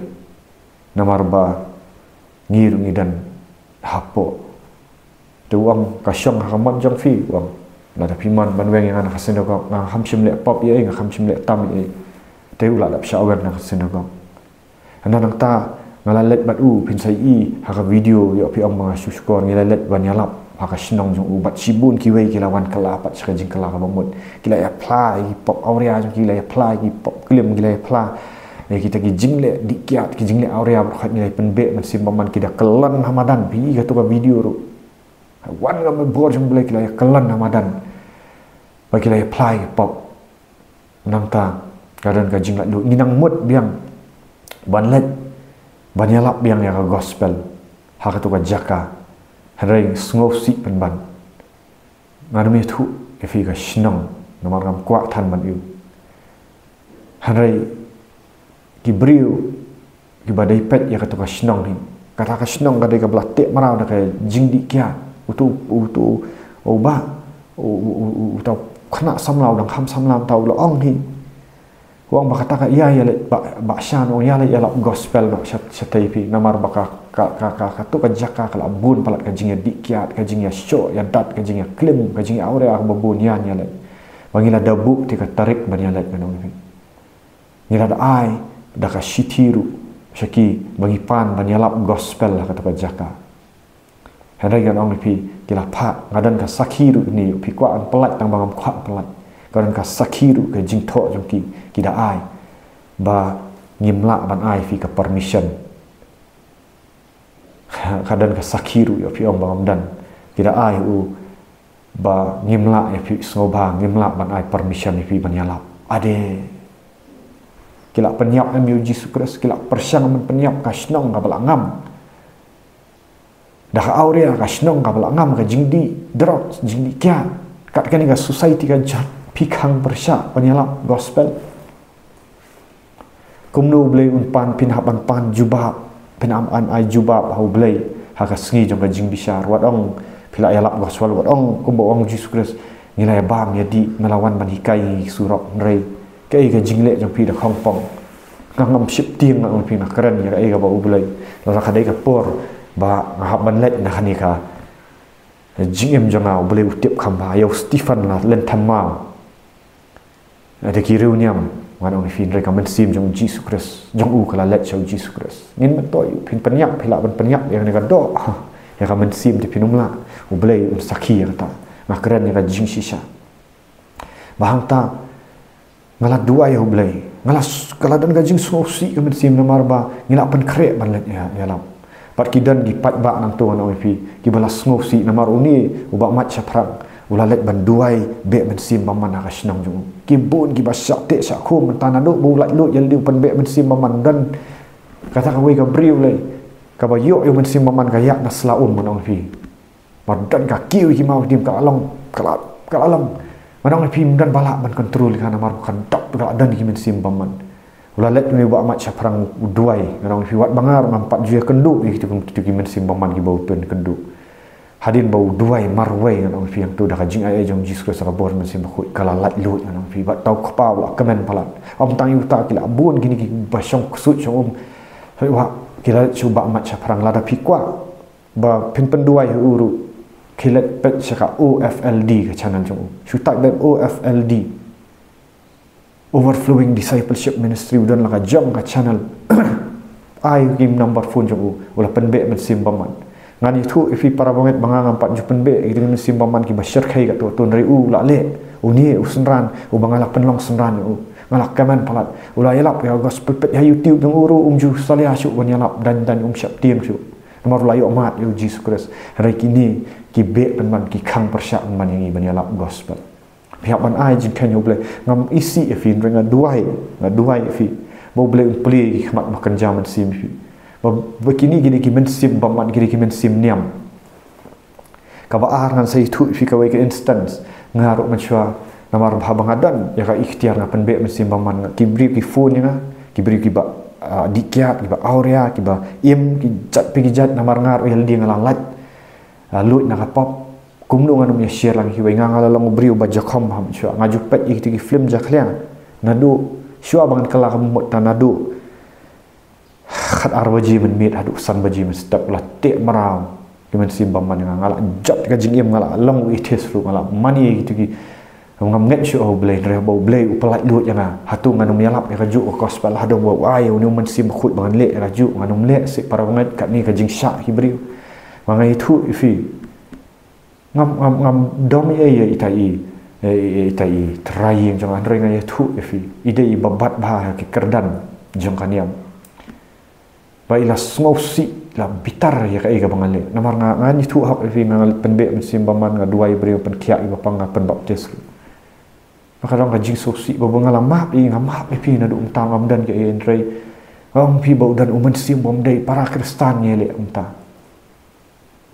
Namar ba ngi ruh ngi don hapoh. Te u ong, ka shong ha ka mon jong phi, u ong. Lada phi mon ban weng ïa nga na ka synagog, nga kham shym leh pop ïa ei, nga kham shym leh tam ïa ei. Te u la dep shah weng na ka synagog. Hynda nangta nga la leit bad u, phin sa ïohi ha ka video, ïoh phi ong ba nga shu shukor, ngi la leit ban ïalap ha ka shnong jong u, bad shibun kiwei ki la wan kylla pat sha ka jingkylla kaba mut. Ki la ïa phla ïa ki pop awria jong ki, ki la ïa phla ïa ki pop klim, ki la ïa phla ïa kita ki jingleh dih kiad, ki jingleh awria baroh, ngi la ïa pynbeh mynsiem bymman, ki da kyllon ha madan, phi ïohi kato ka video ruh. Wan ka bor jong u Blei, ki la ïa kyllon ha madan. Ba ki la ïa phla ïa ki pop. Nangta ka don ka jinglaitluid, ngi nang mut biang ban leit ban ïalap biang ïa ka gospel ha kato ka jaka. Hynrei sngewsih pynban. Ngan ym ïathuh ïa phi ka shnong namar ngam kwah than ban ïoh. Hynrei ki briew kiba dei peit ïa kato ka shnong hi, Kata ka shnong ka dei kaba la teh mraw da ka jingdih kiad. Utu, utu, u bah, u, u, u, u, uta u khynnah samla, u dang kham samla, uta u la ong hi. U ong ba kata ka ïa, ïaleit, bah, bah Shan, u ong ïaleit ïalap gospel noh sha, shatei phi, namar ba ka, ka, ka, ka, katu ka jaka ka la bun palat ka jingïadih kiad, ka jingïashoh ïadat, ka jingïaklim, ka jingïaawria kaba bun, ïa ngi ïaleit. Ba ngi la da buh te ka tarik ban ïaleit, ngan ong ïa phi. Ngi la da ai da ka shithi ruh sha ki ba ngi pan ban ïalap gospel ha katu ka jaka. Hynrei ngan ong ïa phi, ki la phah, nga don ka sakhi ruh ni, phi kwah ban pyllait tang ba ngam kwah pyllait. Ka don ka sakhi ruh, ka jingthoh jong ki, ki da ai ba ngim lah ban ai phi ka permission. Ka don ka sakhi ruh ïa phi, ong ba ngam don. Ki da ai u ba ngim lah ïa phi sngewbha, ngim lah ban ai permission ïa phi ban ïalap. Ade. Ki la pynïap em ïa u Jisu Khrist, ki la pyrshang ban pynïap ka shnong kaba la ngam. Da ka awria ka shnong kaba la ngam ka jingdih drok, jingdih kiad. Kat kane ka society ka jot phi khang pyrshah ban ïalap gospel. Kumno U Blei un pan, phin hap ban pan jubab, phin hap ban ai jubab ha U Blei ha ka sngi jong ka jingbishar. Wat ong phi la ïalap gospel, wat ong kumba ong Jisu Khrist, ngi la ïa bam ïa dih, me la wan ban hikai ngi surok, hynrei kaei ka jingleh jong phi da khongpong. Nga ngam sheptieng, nga ong phi, nga kren ïa kaei kaba U Blei. Lada ka dei ka por ba nga hap ban leit na kane ka jingim jong nga, U Blei u tip kham bha. Ïa u Stephen la lynthem maw. Ade ki riewniam, ngan ong ïa phi, hynrei ka mynsiem jong u Jisu Khrist, jong u ka la leit sha u Jisu Khrist. Ngin myntoi, phin pynïap, phi lah ban pynïap ïa kane ka doh, ïa ka mynsiem te phin ym lah. U Blei un sakhi ïa kata. Nga kren ïa ka jingshisha. Ba hangta nga la duwai ïa U Blei, nga la s-, ka la don ka jingsngewsih ka mynsiem namar ba ngi la pynkhreh ban leit ïa, ïalap. Bad ki don ki paidbah nangto, ngan ong ïa phi, kiba la sngewsih namar une u Bah Mike Shaphrang u la leit ban duwai beh mynsiem bymman ha ka shnong jong u. Ki bun kiba shah teh shah khum mynta naduh ba u laitluid ïa lade u pynbeh mynsiem bymman. Don kata kawei ka briew lei kaba ïoh ïa u mynsiem bymman, ka ïaid na sla um, ngan ong ïa phi. Ba don ka kiew ki maw, dim ka la long, ka la, ka la long. Ngan ong ïa phi, ym don ba lah ban control ïa ka namar ka dap, ka la don ki mynsiem bymman. U la leit une u Bah Mike Shaphrang u duwai, ngan ong ïa phi, wat ba nga ruh ngam pat ju ïakynduh ïa kitu, kitu ki mynsiem bymman kiba u pynkynduh. Hadien ba u duwai marwei, ngan ong ïa phi, hangto da ka jingai ei jong u Jisu Khrist, ka bor mynsiem bakhuid ka la laitluid, ngan ong ïa phi. Bad uta u kpa u la kmen palat. Ym tang ïa uta, ki la bun kine kiba shong ksuid shong um. Hynrei wat ki la leit sha u Bah Mike Shaphrang, lada phi kwah ba phin pynduwai ïa u ruh, khie leit peit sha ka O F L D ka channel jong u. Shu type beit O F L D, Overflowing Discipleship Ministry, u don la ka jong ka channel. Ai ki number phone jong u, u la pynbeh mynsiem bymman. Ngan ïathuh ïa phi para bangeit ba nga ngam pat ju pynbeh ïa ki mynsiem bymman kiba shyrkhei katto katne, hynrei u la leh. Une u synran uba nga la pynlong synran ïa u. Nga la kmen palat. U la ïalap ïa ka gospel, peit ha YouTube jong u ruh um ju salia shuh ban ïalap, dang dang um sheptieng shuh. Namar u la ïoh mad ïa u Jisu Khrist. Hynrei kine ki beh pynban, ki khang pyrshah pynban ïa ngi ban ïalap gospel. Phi hap ban ai jingkheiñ ha U Blei. Ngam isih ïa phi, hynrei nga duwai, nga duwai ïa phi ba U Blei un plie ïa ki khmat ba kynja mynsiem ïa phi. Ba, ba kine, kine ki mynsiem bymman, kine ki mynsiem niam. Kaba ar, ngan sa ïathuh ïa phi kawei ka instance. Nga ruh mynshuwa, namar ba haba nga don ïa ka iktiar, nga pynbeh mynsiem bymman, nga, ki briew ki phone ïa nga, ki briew kiba, ah, dih kiad, kiba awria, kiba im, ki jait pa ki jait, namar nga ruh ïa lade nga la lait, ah, luid na ka pop. Kumno ngan ym ïa share lang ïa kiwei, nga, nga la long u briew ba jakhom bha mynshuwa. Nga ju peit ïa kitu ki film jakhlia naduh shuwa ba ngan kylla ka mut, ta naduh khat ar baje mynmiet haduh san baje mynstep, la teh mraw ki mynsiem bymman ïa nga. Nga la jot ka jingim, nga la long u atheist ruh, nga la mane ïa kitu ki, ngam ngeit shuh ha U Blei, hynrei ba U Blei u pyllait luid ïa nga. Hato ngan ym ïalap ïa kajuh ka gospel, haduh ba u ai ïa une u Mynsiem Bakhuid ba ngan leh ïa kajuh? Ngan ym leh seh, para bangeit, katne ka jingshah ki briew. Ba nga ïathuh ïa phi, ngam, ngam, ngam dom ei ïa ita i, eh, ita i trai ïing jong nga, hynrei nga ïathuh ïa phi, i dei iba bat bha ha ki kyrdan jong ka niam. Ba i la sngewsih, la bitar ïa kaei kaba nga leh. Namar nga, nga ïathuh hok ïa phi, nga pynbeh mynsiem bymman, nga duwai briew, pynkhiah ïa i ba pang, nga pynbaptis. Ba ka long ka jingsngewsih, ba, ba nga la map ïa i, nga map ïa phi naduh mynta, ngam don kaei, hynrei nga ong ïa phi ba u don u mynsiem bymdei, para Khristan ngi leh mynta.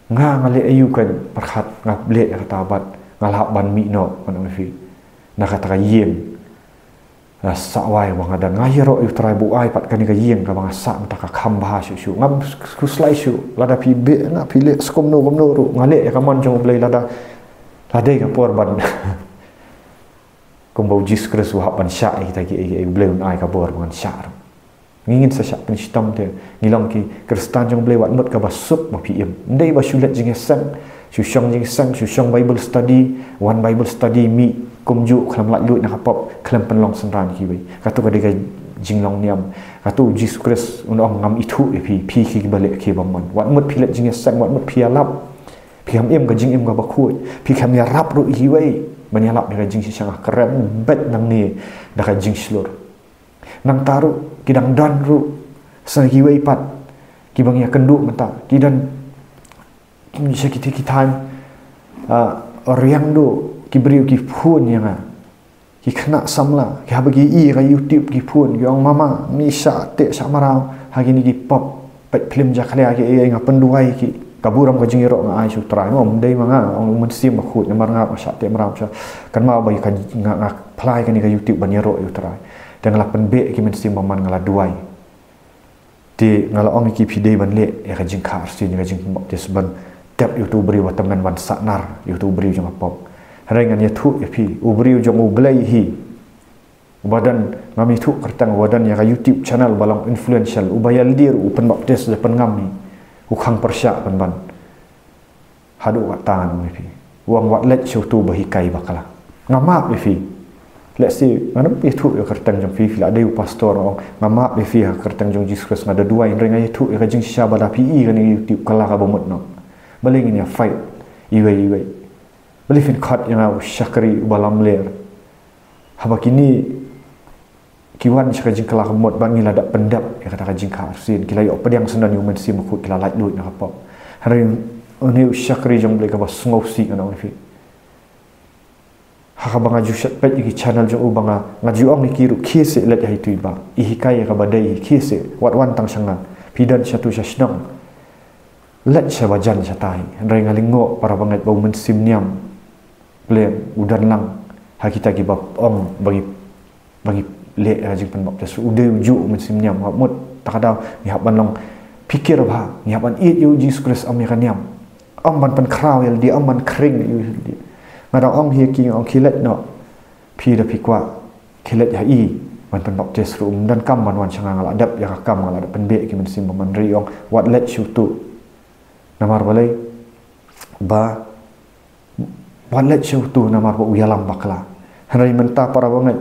Nga, nga leh aïu kan pyrkhat nga leh ïa kata, bad nga la hap ban mih noh, ngan ong ïa phi, na kata ka ïing. Nga sah wai ba nga dang, nga ïaroh ïa u Trai ba u ai pat kane ka ïing kaba nga sah mynta ka kham bha shuh shuh. Ngam khuslai shuh lada phi beh, nga phi leh skumno kumno ruh, nga leh ïa ka mon jong U Blei lada, lada ka por ban kumba U Jisu Khrist u hap ban shah ïa kita kiei kiei, U Blei un ai ka bor ba ngan shah ruh. Ngi ngin sa shah pynshitom te ngi long ki Khristan jong U Blei, wat mut kaba suk ba phi im. Ym dei ba shu leit jingïaseng, shu shong jingïaseng, shu shong Bible study, wan Bible study mih kumjuh, khlem laitluid na ka pop, khlem pynlong synran ïa kiwei. Kato ka dei ka jinglong niam. Kato U Jisu Khrist un ong, ngam ithuh ïa phi, phi kiba leh kiba mon. Wat mut phi leit jingïaseng, wat mut phi ïalap, phi kham im ka jingim kaba khuid, phi kham ïarap ruh ïa kiwei ban ïalap ïa ka jingshisha. Nga kren beit nangne da ka jingshlur. Nangta ruh ki dang don ruh sa kiwei pat kiba ngi ïakynduh mynta, ki don sha kita ki thaiñ, ah, riang duh ki briew ki phone ïa nga, ki khynnah samla, ki haba ki i ka YouTube ki phone, ki ong, "Mama, ngi shah teh shah mraw ha kine ki pop, peit phlim jakhlia kiei." Nga pynduwai ïa ki. Ka burom ka jingïaroh nga ai sha U Trai, ym dei ma nga, ong U Mynsiem Bakhuid, namar nga shah teh mraw sha. Kynmaw ba ka, nga, nga phla ïa kane ka YouTube ban ïaroh ïa U Trai. Te nga la pynbeh ïa ki mynsiem bymman, nga la duwai. Te nga la ong ïa ki, phi dei ban leh ïa ka jingkha arsien, ïa ka jingpynbaptis, ban tep ïa uto u briew ba tymmen, ban sahnarphna ïa uto u briew jong ka pop. Hynrei ngan ïathuh ïa phi, u briew jong U Blei hi uba don, ngam ïathuh kyrteng, uba don ïa ka YouTube channel ba long influential, uba ïalade ruh u pynbaptis da pynngam hi, u khang pyrshah pynban. Haduh katta ngan ong ïa phi, u ong, wat leit sha uto ba hikai bakla. Nga map ïa phi. Lehse ngan ym ïathuh ïa ka kyrteng jong phi, phi la dei u pastor, nga ong, nga map ïa phi ha ka kyrteng jong U Jisu Khrist, nga da duwai, hynrei nga ïathuh ïa ka jingshisha ba la phi i kane ka YouTube, ka la kaba mut noh. Balei ngin ïa fight iwei iwei? Balei phin khot ïa nga u shakri uba lamler? Haba kine ki wan sha ka jingkylla ka mut, ba ngi la dep pyndep ïa kata ka jingkha arsien, ki la ïoh pdiang syndon ïa U Mynsiem Bakhuid, ki la laitluid na ka pop. Hynrei une u shakri jong U Blei kaba sngewsih, ngan ong ïa phi, ha kaba nga ju shet peit ïa ki channel jong u, ba nga, nga ju ong ïa ki ruh, khie seh leit ha itu i bah, i hikai ïa kaba dei hi, khie seh, wat wan tang sha nga. Phi don shatu sha shnong, leit sha bajan shatai. Hynrei nga lyngngoh, para bangeit, ba U Mynsiem Niam Blei u don lang ha kita kiba ong ba ngi, ba ngi leh ïa ka jingpynbaptis. U dei ujuh U Mynsiem Niam. Wat mut, ta ka daw ngi hap ban long phikir bha, ngi hap ban ïeit ïa U Jisu Khrist, ym ïa ka niam. Ym ban pynkhraw ïa lade, ym ban khring ïa lade. Nga dang ong hi ïa ki, nga ong, khie leit noh. Phi da phi kwah, khie leit ha i ban pynbaptis ruh, ym donkam ban wan sha nga, nga la dep ïa ka kam, nga la dep pynbeh ïa ki mynsiem bymman. Hynrei i ong, wat leit sha uto. Namar balei? Ba wat leit sha uto namar ba u ïalam bakla. Hynrei mynta, para bangeit,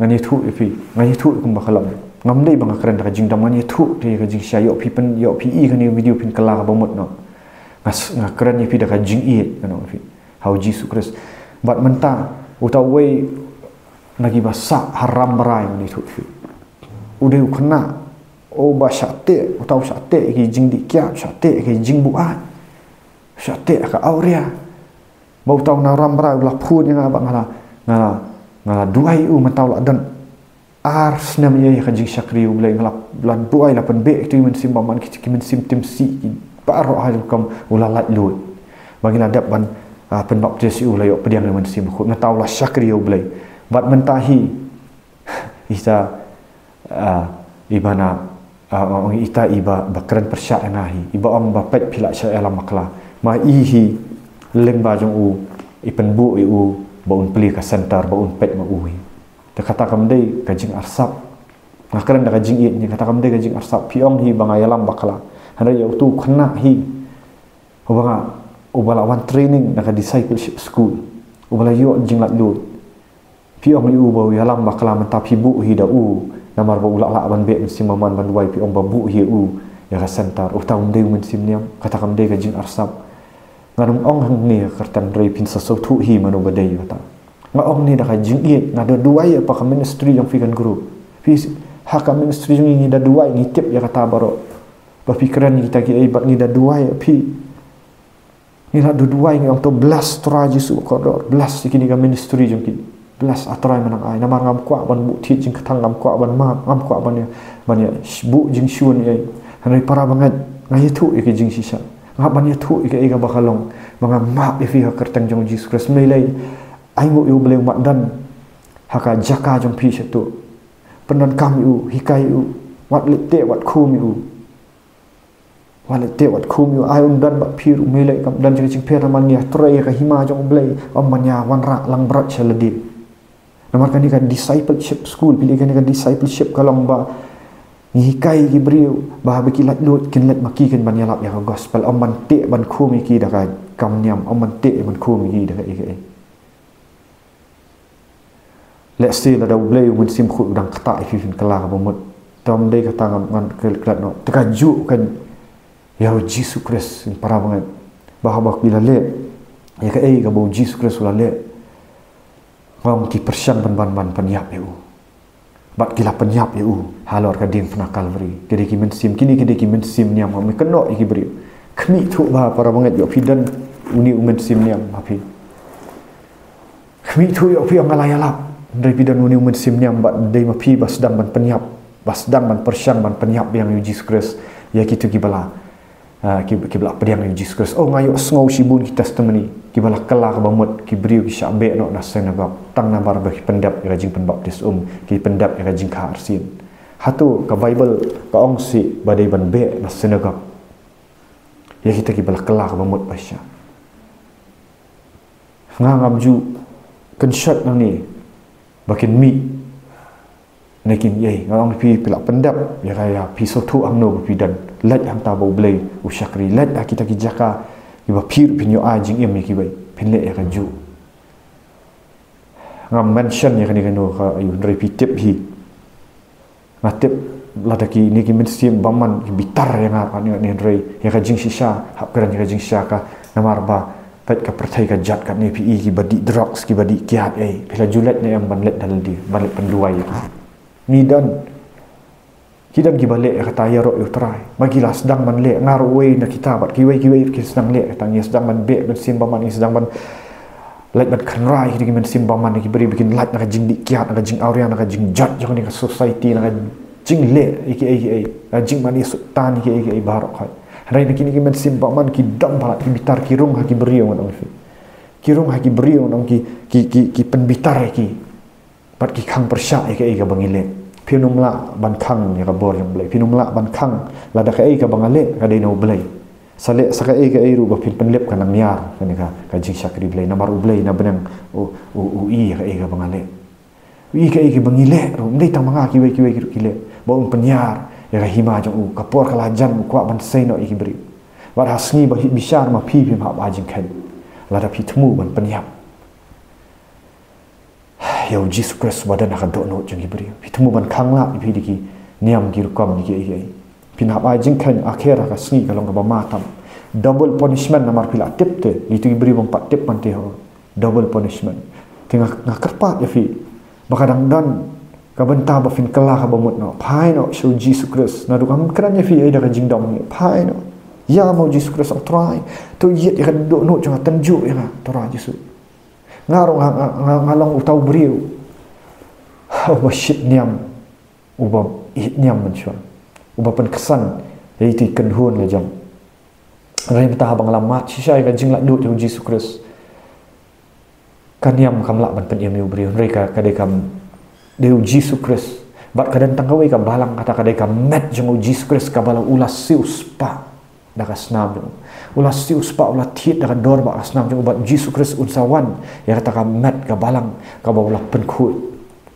ngan ïathuh ïa phi, ngan ïathuh ïa kum ba ka long. Ngam dei ba nga kren da ka jingdom, ngan ïathuh te ïa ka jingshisha, ïoh phi pyn, ïoh phi i kane ka video phin kylla kaba mut noh. Nga s-, nga kren ïa phi da ka jingïeit, ngan ong ïa phi, ha U Jisu Khrist. Bad mynta, uta uwei na kiba sah ha Rambrai, ngan ïathuh ïa phi. U dei u khynnah uba shah teh, uta u shah teh ïa ki jingdih kiad, shah teh ïa ki jingbuaid, shah teh ïa ka awria. Ba uta u na Rambrai u la phone ïa nga, ba nga la, nga la, nga la duwai ïa u, mynta u la don ar snem ïa ka jingshakri U Blei. Nga la, la duwai, la pynbeh ïa ki mynsiem bymman, ki, ki mynsiem timsih, ki baroh ha ka kam, u la laitluid. Ba ngi la dep ban, ah, pynbaptis ïa u, la ïoh pdiang ïa U Mynsiem Bakhuid. Mynta u la shakri ïa U Blei. Bad mynta hi, ita, ah, iba na, ah, ong ita iba, ba kren pyrshah ïa nga hi, iba ong ba peit phi la shah ïalam bakla. Ma i hi, lyngba jong u, i pynbuh ïa u ba un plie ka center, ba un peit ma u hi. Te kata kam dei ka jingarsap. Nga kren da ka jingïeit, kata kam dei ka jingarsap. Phi ong hi ba nga ïalam bakla. Hynrei ïa uto u khynnah hi, uba nga, uba la wan training na ka discipleship school, uba la ïoh jinglaitluid. Phi ong ïa u ba u ïalam bakla, mynta phi buh hi da u namar ba u la lah ban beh mynsiem bymman ban duwai, phi ong ba buh hi ïa u ïa ka center. Uta um dei u mynsiem niam, kata kam dei ka jingarsap. Ngan ym ong hangne ha ka kyrteng, hynrei phin sa sngewthuh hi mano ba dei kata. Nga ong ne da ka jingïeit, nga da duwai ïa ka ministry jong phi kan grow. Phi, ha ka ministry jong ngi, ngi da duwai, ngi tip ïa kata baroh. Ba phi kren ïa kita kiei, bad ngi da duwai ïa phi. Ngi la duwai, ngi ong to bless, Trai Jisu kordor, bless ïa kine ka ministry jong ki. Bless, ah Trai, mynta ai, namar ngam kwah ban buh thied jingkthang, ngam kwah ban map, ngam kwah ban ïa, ban ïa buh jingshun ïa. Hynrei para bangeit, nga ïathuh ïa ka jingshisha. Nga ban ïathuh ïa kaei kaba ka long, ba nga map ïa phi ha ka kyrteng jong U Jisu Khrist. Mynlei, ai nguh ïa U Blei, u mat dan Ha ka jaka jong phi shatu. Pyndonkam ïa u, hikai ïa u, wat leit teh, wat khum ïa u. Wat leit teh, wat khum ïa u, ai un don bad phi ruh, me leh kam don jingpher namar ngi ïa trei ïa ka hima jong u Blei, ym ban ïa wanrah langbrot sha lade. Namar kane ka discipleship school, phi leh kane ka discipleship ka long ba ngi hikai ki briew ba haba ki laitluid kin leit ma ki kin ban ïalap ïa ka gospel, ym ban teh ban khum ïa ki da ka kam niam, ym ban teh ban khum ïa ki da ka ei ka ei. Lehse lada u Blei u Mynsiem Khuid u dang ktah ïa phi, phin kylla kaba mut. Te ym dei kata, ngan, ngan klet noh. Te kajuh kan ïa u Jisu Khrist, para bangeit. Ba haba ki la leh ïa kaei kaba u Jisu Khrist u la leh, nga ong ki pyrshang ban, ban, ban pynïap ïa u. Bad ki la pynïap ïa u halor ka diengphna Kalbari. Ki dei ki mynsiem, kine ki dei ki mynsiem niam, me kynnoh ïa ki briew. Khmih thuh ba, para bangeit, ïoh phi don une u mynsiem niam ha phi. Khmih thuh ïoh phi, ong nga la ïalap. Hynrei phi don une u mynsiem niam, bad dei ma phi ba sdang ban pynïap, ba sdang ban pyrshang ban pynïap biang ïa u Jisu Khrist ïa kito kiba la, ah, ki, kiba la pdiang ïa u Jisu Khrist. Oh, nga ïohsngew shibun ki testimony kiba la kylla kaba mut, ki briew ki shah beh noh na synagog tang namar ba ki pyndep ïa ka jingpynbaptis um, ki pyndep ïa ka jingkha arsien. Hato ka Baibl ka ong seh ba dei ban beh na synagog ïa kita kiba la kylla kaba mut ba shisha? Nga ngam ju kynshot nangne ba kin mih ne kin ïai. Nga ong phi, phi la pyndep ïa ka, ïa phi sngewthuh hangno ba phi don. Leit hangta ba u Blei u shakri, leit ha kita ki jaka kiba phi ruh phin ïoh ai jingim ïa kiwei, phin leh ïa kajuh. Ngam mention ïa kane kano ka aïu, hynrei phi tip hi. Nga tip lada kine ki mynsiem bymman ki bitar ïa nga katne, hynrei ïa ka jingshisha, hap kren ïa ka jingshisha ka, namar ba peit ka pyrthei ka jot katne, phi i kiba dih drugs, kiba dih kiad ei. Phi la ju leit ne em ban leit da lade, ban leit pynduwai ïa ki? Ngi don. Ki don kiba leh ïa kata, ïaroh ïa u Trai. Ba ki la sdang ban leh, nga ruh uwei na kita, bad kiwei kiwei ki sdang leh ïa kata, ngi sdang ban beh mynsiem bymman, ngi sdang ban leit ban kynroi ïa ki mynsiem bymman, ïa ki briew ba kin lait na ka jingdih kiad, na ka jingawria, na ka jingjot jong kane ka society, na ka jingleh ïa kiei kiei, na ka jingmane Soitan ïa kiei kiei baroh khoit. Hynrei na kine ki mynsiem bymman ki dang palat, ki bitar, ki rung ha ki briew, ngan ong ïa phi. Ki rung ha ki briew, ngan ong, ki, ki, ki, ki pynbitar ïa ki. Bad ki khang pyrshah ïa kaei kaba ngi leh. Phin ym lah ban khang ïa ka bor jong u Blei. Phin ym lah ban khang lada kaei kaba nga leh ka dei na u Blei. Sa leh sa kaei kaei ruh ba phin pynlip, kan nang ïar kane ka, ka jingshakri Blei. Namar u Blei na bneng u, u, u i ïa kaei kaba nga leh. U i kaei kaba ngi leh ruh. Ym dei tang ma nga, kiwei kiwei ruh ki leh. Ba un pynïar ïa ka hima jong u. Ka por ka la jan, u kwah ban sei noh ïa ki briew. Bad ha sngi ba bishar ma phi, phim hap ai jingkheiñ lada phi thmu ban pynïap ïa u Jisu Khrist ba don ha ka dohnud jong ki briew. Phi thmu ban khanglad ïa phi da ki niam ki rukom, da kiei kiei. Phin hap ai jingkheiñ, akher ha ka sngi ka long kaba ma tam. Double punishment, namar phi la tip te, ïa kito ki briew bym pat tip man te ho. Double punishment. Te nga, nga kyrpad ïa phi ba ka dang don ka bynta ba phin kylla kaba mut noh. Phai noh sha u Jisu Khrist. Naduh kam kren ïa phi ei da ka jingdom, phai noh. Ïa ma u Jisu Khrist, ong Trai, to ïit ïa ka dohnud jong nga, tynjuh ïa nga Trai Jisu. Nga ruh nga, nga, nga, nga long uta u briew uba shit niam, uba ïeit niam mynshuwa, uba pynksan ïa ita i kynhun la jong. Hynrei mynta haba nga la mad shisha ïa ka jinglaitluid jong u Jisu Khrist, ka niam kam lah ban pynim ïa u briew. Hynrei ka, ka dei kam, dei u Jisu Khrist. Bad ka don tang kawei ka balang, kata ka dei ka met jong u Jisu Khrist kaba la, u la siewspah da ka snam jong u. U la siewspah, u la thied da ka dor ba ka snam jong u, bad u Jisu Khrist un sa wan ïa kata ka met, ka balang kaba u la pynkhuid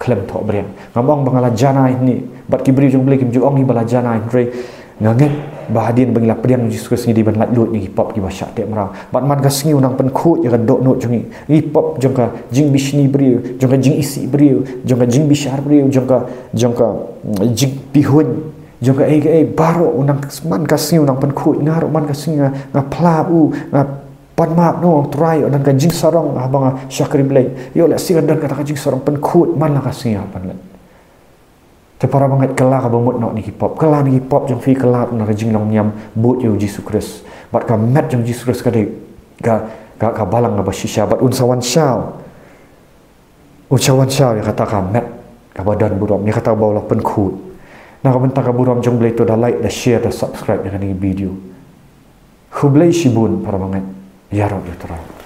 khlem thohbriang. Ngam ong ba nga la janai hangne, bad ki briew jong u Blei kim ju ong hi ba la janai, hynrei nga ngeit ba hadien ba ngi la pdiang u Jisu Khrist ngi dei ban laitluid na ki pop kiba shah teh mraw. Bad man ka sngi u nang pynkhuid ïa ka dohnud jong ngi. Ki pop jong ka jingbishni briew, jong ka jingisih briew, jong ka jingbishar briew, jong ka, jong ka, mm, jingpihuiñ, jong kaei kaei baroh, u nang, man ka sngi u nang pynkhuid. Nga ruh man ka sngi nga, nga phla u, nga pan map noh, Trai, ïoh don ka jingsarong haba nga shakri Blei. Ïoh lehse ka don kata ka jingsarong, pynkhuid man la ka sngi, nga pan leit. Te para bangeit, kylla kaba mut noh na ki pop. Kylla na ki pop jong phi, kylla na ka jinglong niam bad ïa u Jisu Khrist. Bad ka met jong u Jisu Khrist ka dei ka, ka, ka balang kaba shisha, bad un sa wan shaw. Un sa wan shaw ïa kata ka met kaba don burom, ïa kata ba u la pynkhuid. Na ka bynta ka burom jong u Blei, to da like, da share, da subscribe ïa kane ka video. Khublei shibun para bangeit. Ïaroh ïa u Trai.